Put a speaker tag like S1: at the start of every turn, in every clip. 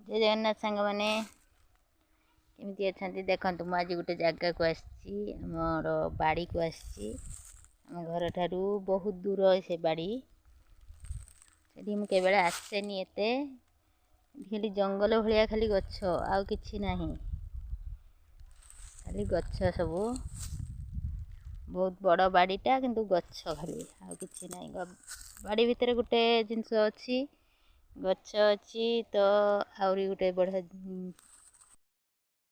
S1: ଜୟ ଜଗନ୍ନାଥ ସାଙ୍ଗମାନେ, କେମିତି ଅଛନ୍ତି? ଦେଖନ୍ତୁ, ମୁଁ ଆଜି ଗୋଟେ ଜାଗାକୁ ଆସିଛି, ଆମର ବାଡ଼ିକୁ ଆସିଛି। ଆମ ଘରଠାରୁ ବହୁତ ଦୂର ସେ ବାଡ଼ି। ସେଠି ମୁଁ କେବେଳେ ଆସେନି ଏତେ। ଏଠି ଖାଲି ଜଙ୍ଗଲ ଭଳିଆ, ଖାଲି ଗଛ, ଆଉ କିଛି ନାହିଁ, ଖାଲି ଗଛ ସବୁ। ବହୁତ ବଡ଼ ବାଡ଼ିଟା, କିନ୍ତୁ ଗଛ ଖାଲି, ଆଉ କିଛି ନାହିଁ। ବାଡ଼ି ଭିତରେ ଗୋଟେ ଜିନିଷ ଅଛି, ଗଛ ଅଛି ତ। ଆହୁରି ଗୋଟେ ବଢ଼ିଆ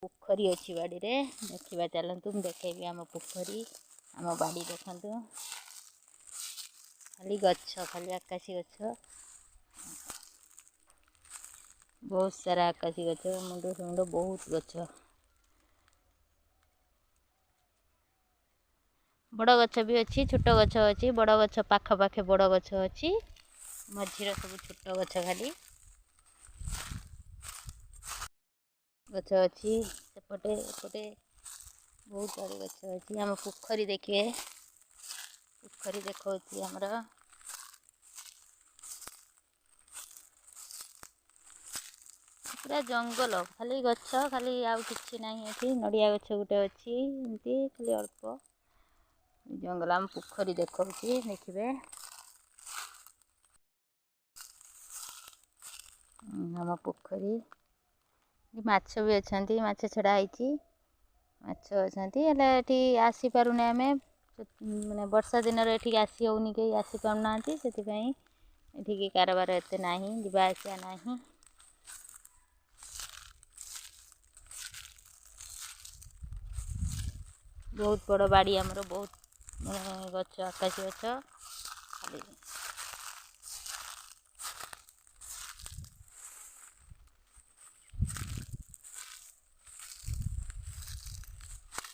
S1: ପୋଖରୀ ଅଛି ବାଡ଼ିରେ। ଦେଖିବା ଚାଲନ୍ତୁ, ମୁଁ ଦେଖେଇବି ଆମ ପୋଖରୀ, ଆମ ବାଡ଼ି। ଦେଖନ୍ତୁ, ଖାଲି ଗଛ, ଖାଲି ଆକାଶୀ ଗଛ, ବହୁତ ସାରା ଆକାଶୀ ଗଛ, ମୁଣ୍ଡ ସୁଣ୍ଡ ବହୁତ ଗଛ। ବଡ଼ ଗଛ ବି ଅଛି, ଛୋଟ ଗଛ ଅଛି। ବଡ଼ ଗଛ ପାଖ ପାଖେ ବଡ଼ ଗଛ ଅଛି, ମଝିରେ ସବୁ ଛୋଟ ଗଛ, ଖାଲି ଗଛ ଅଛି। ସେପଟେ ଏପଟେ ବହୁତ ଆଡ଼େ ଗଛ ଅଛି। ଆମ ପୋଖରୀ ଦେଖିବେ, ପୋଖରୀ ଦେଖାଉଛି ଆମର। ପୁରା ଜଙ୍ଗଲ, ଖାଲି ଗଛ ଖାଲି, ଆଉ କିଛି ନାହିଁ ଏଠି। ନଡ଼ିଆ ଗଛ ଗୋଟେ ଅଛି ଏମିତି ଖାଲି ଅଳ୍ପ ଜଙ୍ଗଲ। ଆମ ପୋଖରୀ ଦେଖାଉଛି, ଦେଖିବେ। ଆମ ପୋଖରୀ, ମାଛ ବି ଅଛନ୍ତି, ମାଛ ଛଡ଼ା ହେଇଛି, ମାଛ ଅଛନ୍ତି। ହେଲେ ଏଠି ଆସିପାରୁନେ ଆମେ, ମାନେ ବର୍ଷା ଦିନରେ ଏଠିକି ଆସି ହେଉନି, କେହି ଆସିପାରୁନାହାନ୍ତି। ସେଥିପାଇଁ ଏଠିକି କାରବାର ଏତେ ନାହିଁ, ଯିବା ଆସିବା ନାହିଁ। ବହୁତ ବଡ଼ ବାଡ଼ି ଆମର, ବହୁତ ମାନେ ଗଛ, ଆକାଶୀ ଗଛ ଖାଲି।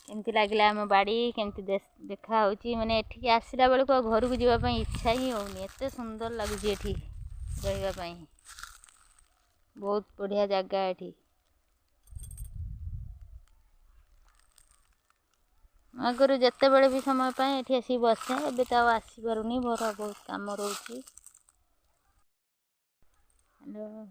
S1: କେମିତି ଲାଗିଲା ଆମ ବାଡ଼ି? କେମିତି ଦେଖା ହେଉଛି? ମାନେ ଏଠିକି ଆସିଲା ବେଳକୁ ଆଉ ଘରକୁ ଯିବା ପାଇଁ ଇଚ୍ଛା ହିଁ ହେଉନି, ଏତେ ସୁନ୍ଦର ଲାଗୁଛି ଏଠି ରହିବା ପାଇଁ। ବହୁତ ବଢ଼ିଆ ଜାଗା ଏଠି। ଆଗରୁ ଯେତେବେଳେ ବି ସମୟ ପାଏ, ଏଠି ଆସିକି ବସେ। ଏବେ ତ ଆଉ ଆସିପାରୁନି, ମୋର ବହୁତ କାମ ରହୁଛି। ହ୍ୟାଲୋ।